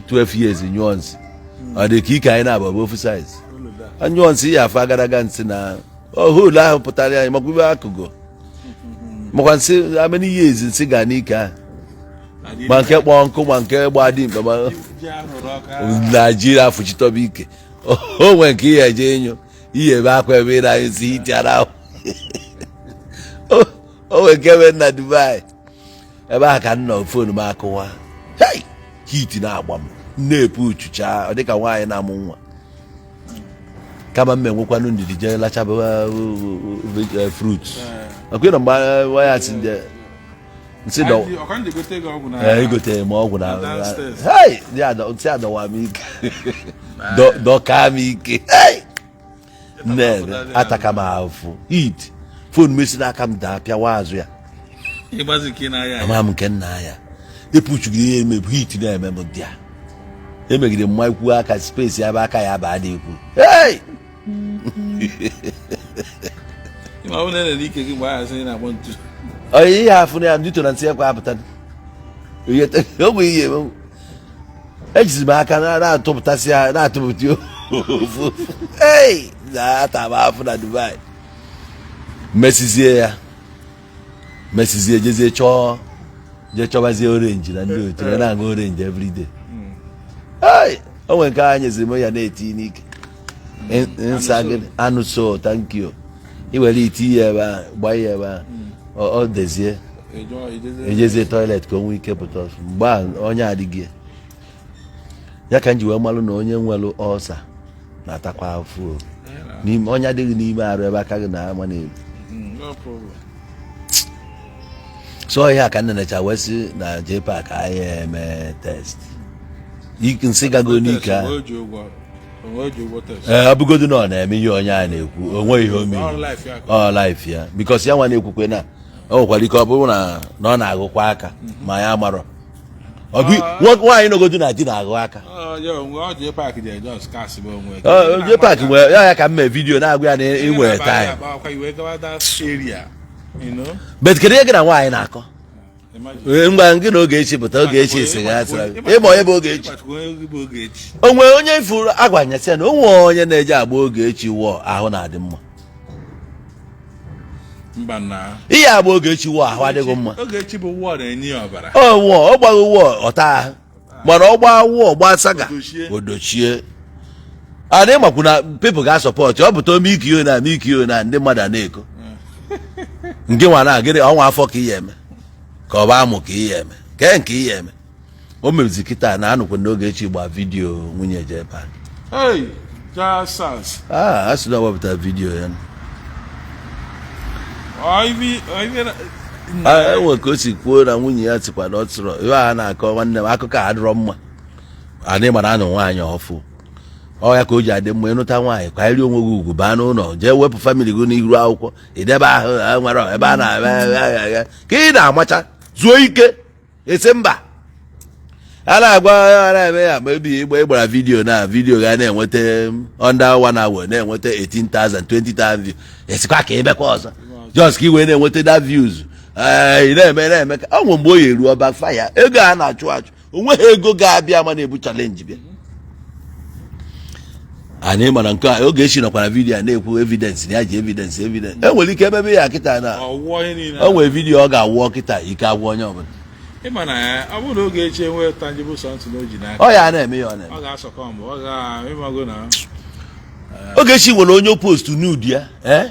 Speaker 1: 12 years nyụọ nsị, ọ dị ka ike anyị na-abụ bụ ofu size. Nyụọ nsị ya, afọ agadaga nsị na oholu ahụ pụtara anyị makwa ibe akụgo makwa nsị. How many years nsị ga n'ike ahụ, ma nke kpọọ nkụ, ma nke gbaa dimkpa, ma Naijiria fụchitọba ike. O nwere nke ihe eje ịnyụ ihe ebe akwa ebe ị na-anyụ nsị hitiara ahụ. O nwere nke ebe na Dubai ebe ahụ ka m nọ, phone m akụwa. Hey! Heat na-agba m, na-epu uchucha, ọ dịka nwaanyị na-amụ nwa. Kama m enwekwanụ ndidi jee lachaba fruit ọkwa ịnọ mgbe waya si nje nsị dọ. Ee, igotere m ọgwụ na hey, nsị adọwa m ike, dọka m ike. Hey! Nne, ataka m afụ heat, phone m esi n'aka m daa, pịawa azụ ya. Ama m nke nna ya epuchugide ihe emebu. Heat na-eme m dị ya, emegide mma ikwu aka space ya bụ aka ya ba dị ikwu. Hey!
Speaker 2: Ma ọ bụ na ike gị mgbe ahụ sị na-agba ntu.
Speaker 1: Onye ihe afụ na ya ndị na nsị ekwe apụta ogwe ihe emewu. Ejizi m aka na-atụpụtasị ya, na-atụpụta ofu. Hey! Na-ata m afụ na Dubai. Mesizie ya, mesizie, jezie chọọ, jee chọbazie orange na ndị otu ya na-aṅụ orange everyday. Hey! O nwere nke a nyeziri m ya na-eti n'ike nsa gịnị, anụ. So thank you. I were iti ya ebe ahụ, gbaa ya ebe ahụ, ọ dezie. Ejezie toilet ka o nwee ike pụta ọsọ. Mgbe a onye adịghị ya, ya ka m ji wee malụ na onye nwere ọsa na-atakwa afụ o. N'ime onye adịghị n'ime arụ ebe aka gị na-ama n'elu.
Speaker 2: No problem.
Speaker 1: So ihe a ka nne necha wee sị na JPAC anyị eme test nsị gago n'ike ahụ.
Speaker 2: O ji ụgwọ, o ji ụgwọ test.
Speaker 1: Ee, ọ bụgodu na ọ na-eme ihe onye a na-ekwu, o nweghị ihe o mere.
Speaker 2: All life ya.
Speaker 1: Ọ life ya, because ya nwa na-ekwukwe na o nwekwara ike ọ bụrụ na ọ na-agụkwa aka ma ya marọ. Ọ bụ nwaanyị nọgodu na di na-agụ aka.
Speaker 2: Ọ ya onwe ọ jee paakị je just kasị bụ onwe.
Speaker 1: Ọ JPAC nwere ya, ya ka m mee video na-agụ ya na ị nwere time.
Speaker 2: Akwa iwe gawa that area.
Speaker 1: But kedu ihe gị na nwaanyị na-akọ?
Speaker 2: Imagine.
Speaker 1: Ee, ngwa, gị na Ogechi pụta, Ogechi si ya asịra gị. Ịma onye bụ Ogechi?
Speaker 2: Onye bụ Ogechi?
Speaker 1: O nwere onye ifuru agwanyesị ya na o nwere onye na-eje agba Ogechi wụọ ahụ na-adị mma?
Speaker 2: Mba na.
Speaker 1: Ihe agba Ogechi wụọ ahụ adịghị mma.
Speaker 2: Ogechi bụ wụọ na-enye ya ọbara.
Speaker 1: O wụọ, ọ gbaghị wụọ ọta ahụ, mana ọ gbaa wụọ gbaa saga.
Speaker 2: Odochie.
Speaker 1: Odochie ana ịmakwu na people ga-asupport. Ọ pụta ome ike na ike na ndị mmadụ a na-eko nke nwa na gịnị ọnwa afọ ka ihe eme, ka ọ bụ amụ ka ihe eme kee nke ihe eme. O mezi kịta na anụkwu na Ogechi gba video nwunye JPAC.
Speaker 2: Hey, Jesus.
Speaker 1: A sị na ọ wepụta video ya.
Speaker 2: Ọ ibi ọ ibi
Speaker 1: Enwe ka o si kwuo na nwunye ya sikwa na ọ tụrụ ihe a na-akọ. Nwanne m, akụkọ a adịrọ mma. Adị mara anụ nwaanyị ọfụ, ọ ya ka o ji adị mma ịnụta nwaanyị, kwanyere onwe gị ugwu, baa n'ụlọ, jee wepụ family gị n'iru akwụkwọ idebe ahụ ha nwere ebe a na ka ị na-amacha. Zuo ike, ese mba. A na-agwa a na-eme ya ma ebi ịgba ịgbara video na video ga na-enweta under one hour na-enweta 18,000, 20,000 views, esikwa ka emekwa ọzọ just ka i wee na-enweta that views. Ee, ị na-eme na-eme ka ọ nwe mgbe o ya eruo backfire. Ego a na-achụ achụ, onweghị ego ga-abịa ma na-ebu challenge bịa. Anyị mara nke a Ogechi nọkwa na video a na-ekwu evidence na ya ji evidence, evidence. E nwere ike emebe ya kịta na
Speaker 2: ọwụwa ihe niile.
Speaker 1: O nwere video ọ ga-awụọ kịta, ike agwụ onye ọbụla.
Speaker 2: Ịma na ya, ọ bụrụ na Ogechi enwee tangible something o ji n'aka,
Speaker 1: ọ ya na-eme ya, ọ na-eme.
Speaker 2: Ọ ga-asọkọ mbụ, ọ ga ịmago na
Speaker 1: Ogechi nwere onye post nude ya, eh?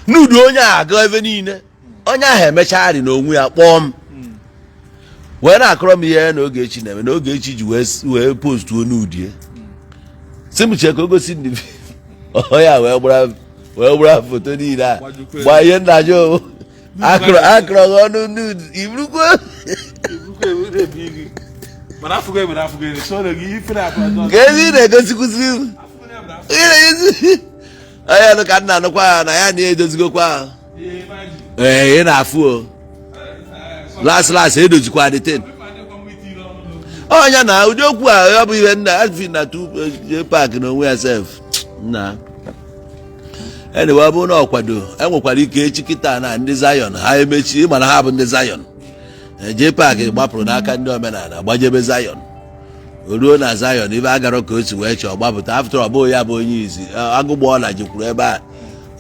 Speaker 1: Nude onye a aga ebe niile. Onye ahụ emechagharị n'onwe ya kpọọ m wee na-akọrọ m ihe na Ogechi na-eme, na Ogechi ji wee postuo nude ya, si m chee ka o gosi ndị ya wee gbara foto niile a.
Speaker 2: Gbajukwa.
Speaker 1: Gbaa ihe nna jụ akụrụ akụrụ gị ọnụ nude iburukwa.
Speaker 2: Ebukwa ebu ebi gị, mana afụgo ebe na afụgo ebe so gị ife na afụ.
Speaker 1: Ka ezi ị na-egosikwuzi m ị na-egosi onye nụ ka nna anụkwa ya na ya na-edozigokwa ahụ. Ee, ị na-afụ o last last edozikwa the thing. Ọnya na ụdị okwu a, ọ bụ ihe nna afi na tu park na onwe ya sef nna. Anyway, ọ bụrụ na ọ kwado, enwekwara ike echi kịta na ndị Zion ha emechi, mana ha bụ ndị Zion. J Park gbapụrụ n'aka ndị omenala gbajebe Zion. O ruo na Zion, ibe agarọ ka o si wee chọọ gbapụta. After ọ bụghị ya bụ onye izi agụgbọọla jekwuru ebe a,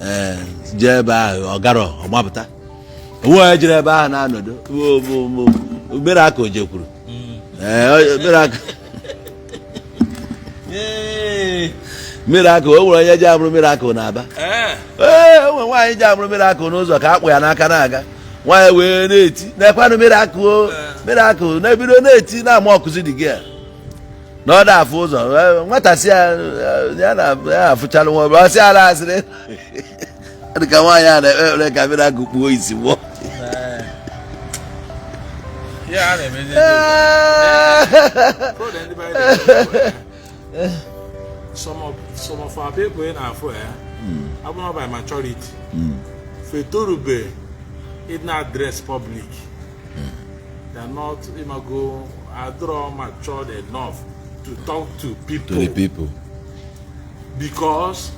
Speaker 1: ee, jee ebe ahụ ọ garọ, ọ gbapụta onwe onye jere ebe ahụ na-anọdụ miracle jekwuru, ee, miracle, miracle. O nwere onye ji amụrụ miracle na-aba. Ee, o nwere nwaanyị ji amụrụ miracle n'ụzọ ka akpụ ya n'aka na-aga. Nwaanyị wee na-eti na-ekwanụ miracle o miracle, na-ebido na-eti na-ama ọkụzi dị gị na ọ na-afụ ụzọ. Nwata si ya ya na ya afụchalụ nwa obere, ọ sị ala asịrị dị ka nwaanyị a na-ekpe ekpere ka miracle kpuo isi nwụọ.
Speaker 2: Ya a na-emezi problem ndị be anyị na-ekwu. Some of our people ị na-afụ ya, ọ bụrụ by maturity fetorube ịdị na address public, they are not, ịmago, adịrọ matured enough to talk to people.
Speaker 1: To the people.
Speaker 2: Because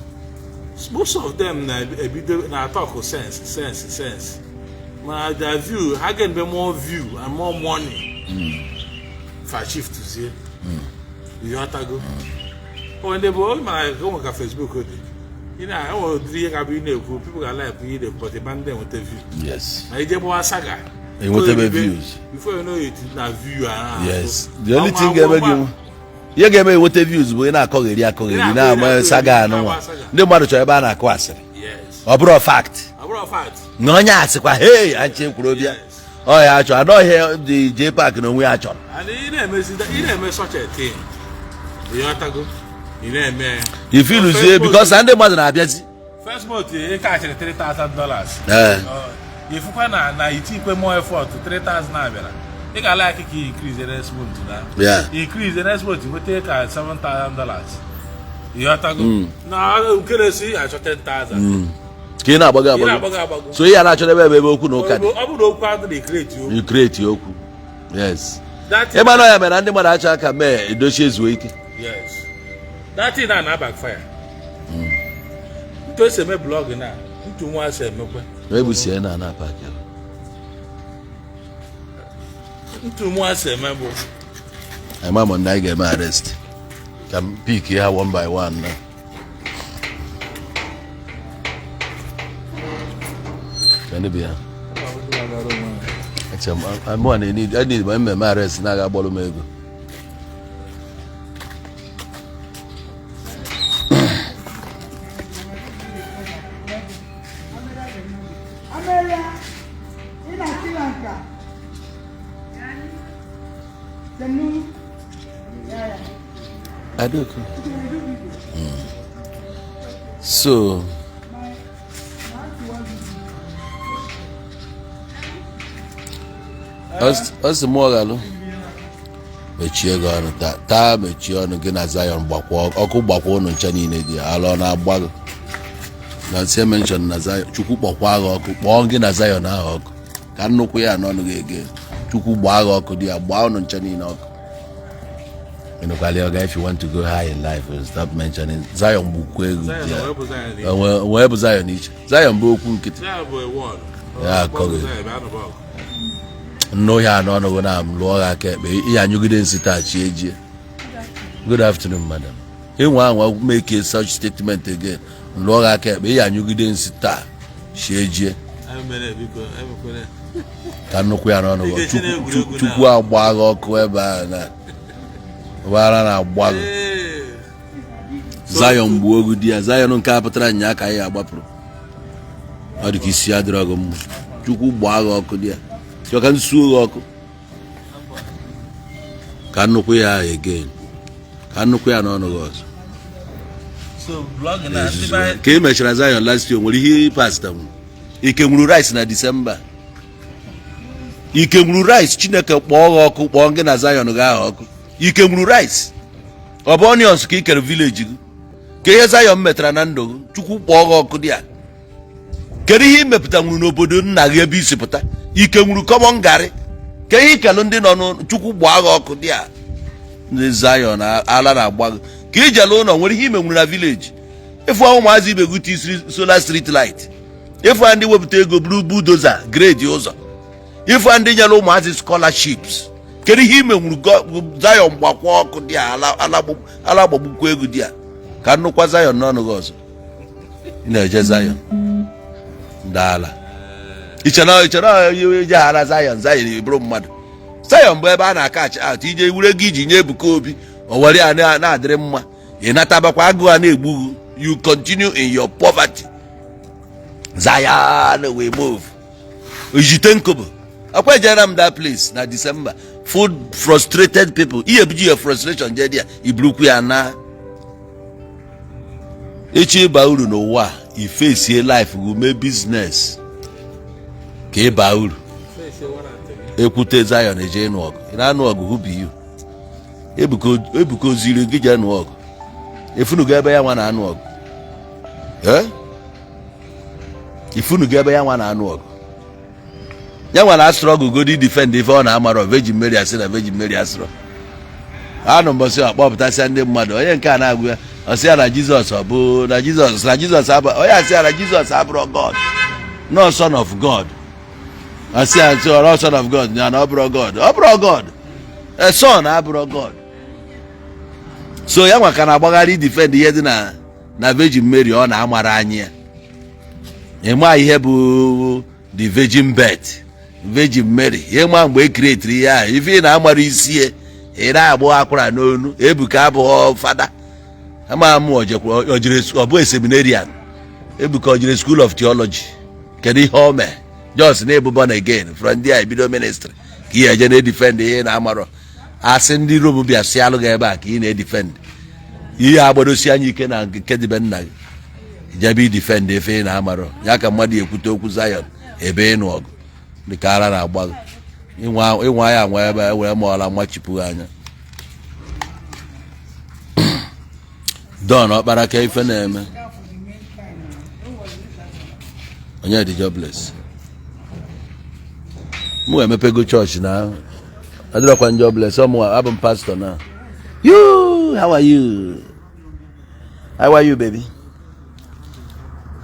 Speaker 2: most of them na-ebido na talk sense, sense, sense, mana their view ha ga more view and more money fa shift zie, ịghọtago? O ndị bụ o mara ka o nwe ka Facebook dị, ị na enwere ụdịrị ihe ga-abụ ị na-ekwu, people ga like ihe ị na-ekwu, but ịma ndị enweta view. Na ije gbawa saga,
Speaker 1: Enwetebe views.
Speaker 2: Before you know it, na view a.
Speaker 1: Yes, the only thing ga-eme gị, ihe ga-eme enweta views bụ ị na-akọgheri akọgheri, na-ama saga anụnwa. Ndị mmadụ chọrọ ebe a na-akụ asịrị. Ọ bụrụ fact
Speaker 2: Ọ bụrụ fact.
Speaker 1: Na onye asịkwa hey anchi ekwuru bịa, ọ ya achọ anọghị dị J Park na onwe ya chọrọ.
Speaker 2: And ị na-emezi, ị na-eme such a thing, ịghọtago? Ị na-eme ya.
Speaker 1: Ifiluzie because na ndị mmadụ na-abịazi.
Speaker 2: First month ị kachiri $3,000. Ifukwa na itikwe more effort, 3000 abịara, ị ga-like ka ị increase the next month na increase the next month, nweta ka $7,000, ịghọtago? Na nke na-esi achọ 10,000.
Speaker 1: Ka ị na-agbago
Speaker 2: Ị
Speaker 1: agbago.
Speaker 2: na-agbago agbago.
Speaker 1: So ihe a na-achọ ebe okwu na ụka dị.
Speaker 2: Ọ bụrụ na okwu adịrị, create okwu.
Speaker 1: You create okwu, yes.
Speaker 2: That thing-
Speaker 1: Ebe anọ ya mere na ndị mmadụ achọ ka mee edochie zuo ike.
Speaker 2: Yes, that thing na backfire. Ntu esi eme blog na ntu nwa si emekwe.
Speaker 1: Na ebusie na ana park.
Speaker 2: Ntu nwa si eme bụ
Speaker 1: Anyị ma ma ndị anyị ga-eme arrest ka m pick ha one by one na ka ndị bịa. Eche m mụ na need ma mmemme arrest na-aga agbọrọ m ego.
Speaker 3: Amelia, ina kiranka. Sannu. Yaya.
Speaker 1: Adoku. So
Speaker 3: My my
Speaker 1: ọ sị mụ ọghalụ mechie gị ọnụ taa taa, mechie ọnụ gị na Zion gbakwa ọkụ, gbakwa ụnụ ncha niile dị ala ọ na-agba gị na nsi mention na Zion. Chukwu kpọkwa gị ọkụ, kpọọ gị na Zion ahụ ọkụ. Ka nnukwu ya n'ọnụ gị ege. Chukwu gbaa gị ọkụ dị ya, gbaa ụnụ nche niile ọkụ. Ịnụkwala ya, ọga, if you want to go high in life, stop mentioning Zion. Gbukwa egwu.
Speaker 2: Zion
Speaker 1: dị ya.
Speaker 2: wee bụ Zion iche.
Speaker 1: Wee bụ Zion iche. Zion bụ okwu nkịtị.
Speaker 2: Zion bụ a word.
Speaker 1: Ya akọghị.
Speaker 2: Zion bụ anụ ọgụ.
Speaker 1: Nnụ ya n'ọnụ gị na m lụọ gị aka ekpe, ihe anyụgide nsị taa chi ejie. Good afternoon, madam. Ịnwe anwa make such statement again, lụọ gị aka ekpe, ihe anyụgide nsị taa chi ejie.
Speaker 2: Emere biko, emekwere.
Speaker 1: Ka nnukwu ya n'ọnụ gị.
Speaker 2: Ị ga-eche na egwuregwu.
Speaker 1: Chukwu agba gị ọkụ ebe a na ebe ara na-agba gị.
Speaker 2: Ee.
Speaker 1: Zion gbuo ogu di ya. Zion nke a pụtara nya ka anyị agbapụrụ, ọ dị ka isi adịrọ gị mma. Chukwu gbaa gị ọkụ di ya, chọọ ka nsuo gị ọkụ. Ka nnukwu ya again, ka nnukwu ya n'ọnụ gị ọzọ.
Speaker 2: So blogging na ndị be anyị
Speaker 1: Ka ị mechara Zion last year, nwere ihe pastọ nwuru, ike nwuru rice na Disemba, ike nwuru rice. Chineke kpọọ gị ọkụ, kpọọ gị na Zion gị ahụ ọkụ. Ike nwuru rice, ọ bụ onions ka ị kere village gị, ka ihe Zion metara na ndụ gị. Chukwu kpọọ gị ọkụ dị ya. Kedu ihe ị mepụta nwuru n'obodo nna gị ebe isi pụta? Ike nwuru common garị, ka ihe ikelu ndị nọ n'ụlọ. Chukwu gbaa gị ọkụ dị ya. Ndị Zion ala na-agba gị ka ijele ụlọ, nwere ihe ime nwuru na village. Ịfụ ụmụazị ibe gị tisiri solar street light, ịfụ ndị wepụta ego buru bulldozer grade ụzọ, ịfụ ndị nyere ụmụazị scholarships, kedu ihe ime nwuru? Zion gbakwa ọkụ dị ya, ala gbagbukwa ego dị ya. Ka nnukwu Zion n'ọnụ gị ọzọ. Ị na-eje Zion ndị ala iche na ije ghara Zion. Zion bụrụ mmadụ, Zion bụ ebe a na-akachi out ije were ego iji nye Ebuka Obi, o were ya na-adịrị mma. Ị natabakwa, agụụ a na-egbu gị. You continue in your poverty. Zion we move. Ojite nkobo akwa ejere m that place na December, full frustrated people. Ihe ebuji your frustration je dị ya, iburukwu ya na echi. Ịba uru n'ụwa a, ifesie life gị, mee business ka ịba uru. Ekwute Zion eje ịnụ ọgụ. Ị na-anụ ọgụ, who be you? Ebuka oziri gị jee nụọ ọgụ? Efunugo ebe ya nwa na-anụ ọgụ? Eh? Ifunugo ebe ya nwa na-anụ ọgụ? Ya nwa na struggle godi defend ife ọ na-amarọ. Virgin Mary, asị na Virgin Mary asịrọ anụ mbọsị akpọpụtasịa ndị mmadụ. Onye nke a na-agụ ya, ọsị ya na Jizọs, ọ bụ na Jizọs, na Jizọs abụ onye asị ya na Jizọs abụrọ God, no son of God. Asị ya nsị ọrọ son of God ya na ọ bụrọ God, ọ bụrọ God, a son abụrọ God. So ya nwa ka na-agbagharị defend ihe dị na Virgin Mary. Ọ na-amara anyị ya ịma ihe bụ the virgin birth, Virgin Mary. Ịma mgbe e createri ihe ahụ, ife ị na-amara isi ya, ị na-agbụ akwara n'onu. Ebuka abụghị fada ama m ojere, ọ bụ seminarian. Ebuka ojere school of theology? Kedu ihe o mee? Just na-ebu born again from there ebido ministry ka ị eje na-edefend ihe ị na-amarọ. Asị ndị Rom bịa sị alụ gị ebe a ka ị na-edefend ihe agbadosi anya ike na nke dịbe nna gị, jebe idefend efe ị na-amarọ ya. Ka mmadụ ekwute okwu Zion ebe ịnụ ọgụ dịka ara na-agba gị. Ịnwa ya anwa ebe e were ma ọla mmachipụ gị anya. Don ọkpara ka ife na-eme onye dị jobless. Mụ emepego chọọchị na adịrọkwa jobless. Ọ mụ abụ m pastọ na. You, how are you? How are you, baby?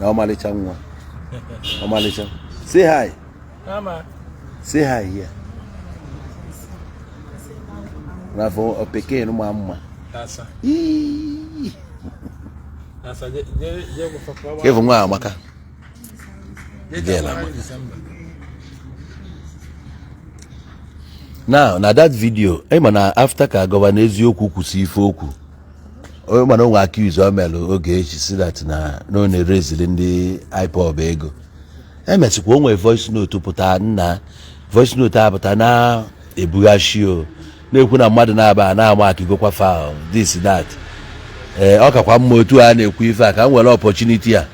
Speaker 1: Na ọmalịcha nwa, ọmalịcha, say hi.
Speaker 2: Mama.
Speaker 1: Say hi here. N'afọ opekin ma mma.
Speaker 2: Asa.
Speaker 1: Ii.
Speaker 2: Asa je je je go fa.
Speaker 1: Kevu nwa amaka.
Speaker 2: Je
Speaker 1: Girl
Speaker 2: je
Speaker 1: amaka.
Speaker 2: December.
Speaker 1: Now na that video, ị ma na after ka governor Eziokwu kwụsị ife okwu, onye mana onwe accuse o melụ oge echi si that na ọ na-erezili ndị IPOB ego. Emesịkwa o nwee voice note pụta nna, voice note apụta na ebughachi o na-ekwu na mmadụ na-aba na-ama akigokwa foul, this, that. Ee, ọ kakwa mma otu a na-ekwu ife a ka m were opportunity a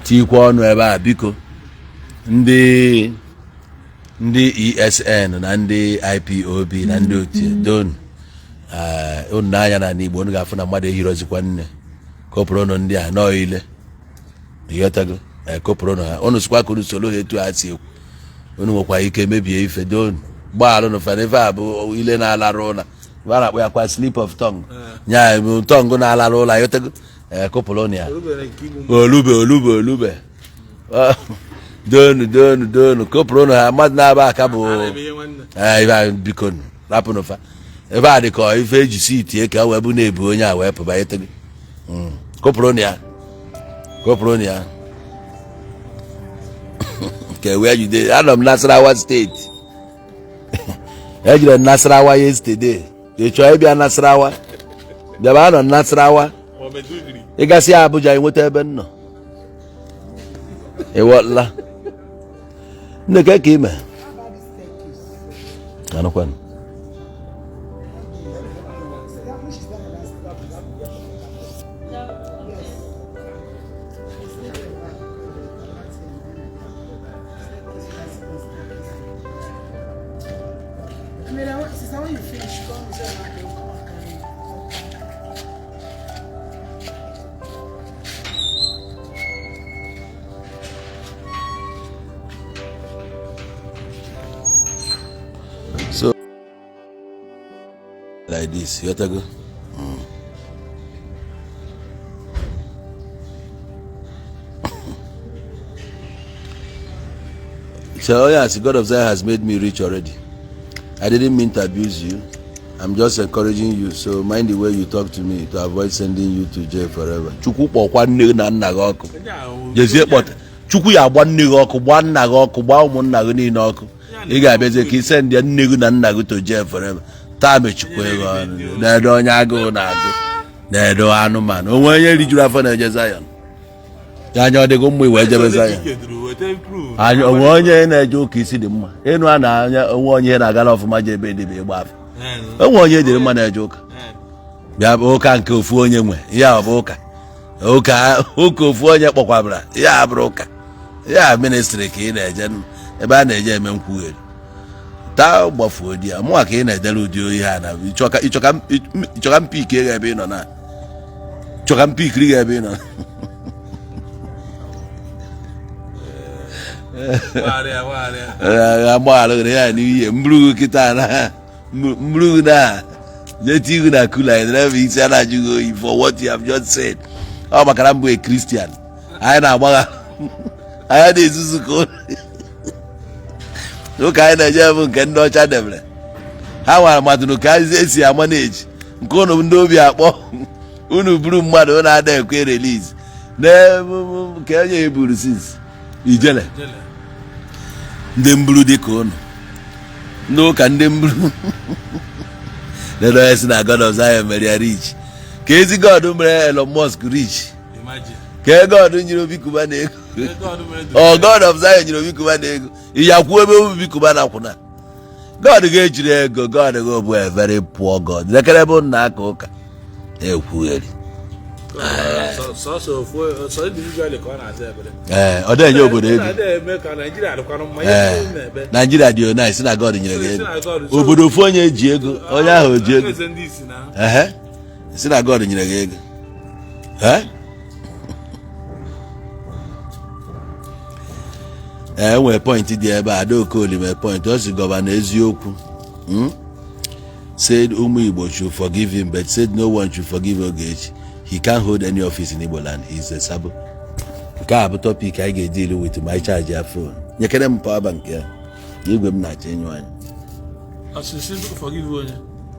Speaker 1: tikwa ọnụ ebe a. Biko, ndị ESN na ndị IPOB na ndị otu don unu n'anya na Igbo, unu ga-afụ na mmadụ ehirozikwa nne kopụrụ ndị a nọọ ile. Ịghọtago? Kopụrụ ha, unu sịkwa ka unu soro ha etu ha si ekwu. Unu nwekwa ike mebie ife. Don gbaalụnụ fa ife a bụ ile na-alarụ ụla. A na-akpọ ya kwa slip of tongue. Nya tongue na-alarụ ụla yotego. Ee, kụpụrụ ya.
Speaker 2: Olubere nke igbu.
Speaker 1: Olube, olube, olube. Donu, donu, donu, kụpụrụ ha. Mmadụ na-aba aka bụ
Speaker 2: A na-eme ihe nwanne.
Speaker 1: Ee, ife a, biko nụ, rapụnụ fa ebe a dị ka ife eji si itie ka wee bụ na-ebu onye a wee pụba yotego. Kụpụrụ ya, kụpụrụ ya nke wee jide. Anọ m Nasarawa Steeti, ejire m Nasarawa yesterday. Ị chọọ ịbịa Nasarawa, bịaba. Anọ m Nasarawa.
Speaker 2: Ma ọ Maiduguri.
Speaker 1: Ịgasị Abuja, ịnweta ebe m nọ. Ịghọtala nne ka ime?
Speaker 3: How about this staircase?
Speaker 1: Anụkwanụ.
Speaker 3: So that, which is that the last staircase? Yes. It's still there, right? Staircase, staircase. I mean, sister, when you finish, come and say, okay, come and carry it. Okay.
Speaker 1: So like this, you go. So, oh yes, God of Zion has made me rich already. I didn't mean to abuse you. I'm just encouraging you. So mind the way you talk to me to avoid sending you to jail forever. Chukwu kpọkwa nne gị na nna gị ọkụ.
Speaker 2: Onye ahụ-
Speaker 1: Jezie kpọta. Chukwu ya agba nne gị ọkụ, gbaa nna gị ọkụ, gbaa ụmụnna gị niile ọkụ. Ị ga-abịazie ka ị send nne gị na nna gị to jail forever. Taa mechikwa ego ọnụ. Na-edo onye agụụ na-agụ. Na-edo anụmanụ. Onwe onye rijuru afọ na-eje Zion. Ya anya ọ dịghị mma iwe jebe Zion.
Speaker 2: Ike duru weta proof.
Speaker 1: Anya onwe onye na-eje ụka isi dị mma. Ịnụ a na anya onwe onye na-agara ọfụma je ebe edebe ịgba afa. Onwe onye dịrị mma na-eje ụka. Bịa bụ ụka nke ofu onye nwe ya. Ọ bụ ụka, ụka, ụka ofu onye kpọkwabara ya abụrụ ụka ya. Ministry ka ị na-eje ebe a na-eje eme nkwugheri. Taa gbafuo di ya mụnwa ka ị na-edere ụdị oyi ha na ịchọka mpik ego ebe ị nọ na chọka mpikiri gị ebe ị nọ.
Speaker 2: Gbagharịa, gbagharịa.
Speaker 1: Agbaghara gị ya n'ihe mburu kịta na mburu na jeti ihu na cooler edere isi a na-ajụ gị oyi for what you have just said. Ọ maka na mbụ a Christian, anyị na-agbagha, anyị na-ezuzu ka ụka anyị na-eje bụ nke ndị ọcha debere. Ha nwara madụrụ ka esi ama na-eji nke ụnụ ndị obi akpọ unu buru mmadụ unu ada ekwe release na nke onye eburu since ijele.
Speaker 2: Jele.
Speaker 1: Ndị mburu dị ka ụnụ, ndị ụka ndị mburu lere onye si na God of Zion mere ya rich. Ka ezi God mere Elon Musk rich?
Speaker 2: Imagine.
Speaker 1: Ka God nyere Obi Cubana ego?
Speaker 2: God mere
Speaker 1: Ọ God of Zion nyere Obi Cubana ego? Ịya kwuo ebe Obi Cubana kwụna God ga-ejiri ego. God gị bụ a very poor God. Lekere ebe ụnụ na-aka ụka na-ekwugheri.
Speaker 2: Sọsọ ofu sọ individually ka ọ na-aza ebere.
Speaker 1: Ee, ọ na-enye obodo ego.
Speaker 2: Ọ na-eme ka Naijiria dịkwanụ mma ihe
Speaker 1: Ee,
Speaker 2: na-ebe.
Speaker 1: Naijiria dị onye si na God nyere gị
Speaker 2: Si na
Speaker 1: ego.
Speaker 2: God, so-
Speaker 1: Obodo ofu onye ji ego, onye ahụ ji ego.
Speaker 2: Eze ndị isi na
Speaker 1: Ehe, si na God nyere gị ego. Ee, ee, nwere point dị ebe a. Adaokoli nwere point. Ọ si Governor Eziokwu, Said ụmụ Igbo should forgive him, but said no one should forgive Ogechi. He can't hold any office in Igbo land. He is a sabo. Nke a bụ topic anyị ga-edeal with ma anyị charge ya phone. Nyekere m power bank ya, igwe m na-achọ ịnyụ anya.
Speaker 2: Ọsịsị forgive onye?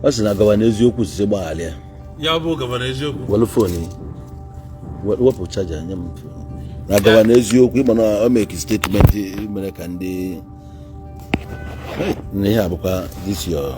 Speaker 1: Ọ sị na Governor Eziokwu sisi gbaghara ya.
Speaker 2: Ya bụ Governor Eziokwu.
Speaker 1: Welu phone ya. Wepụ charger, nye m phone. Na Governor Eziokwu, ịma na o make statement mere ka ndị na ihe a bụkwa this your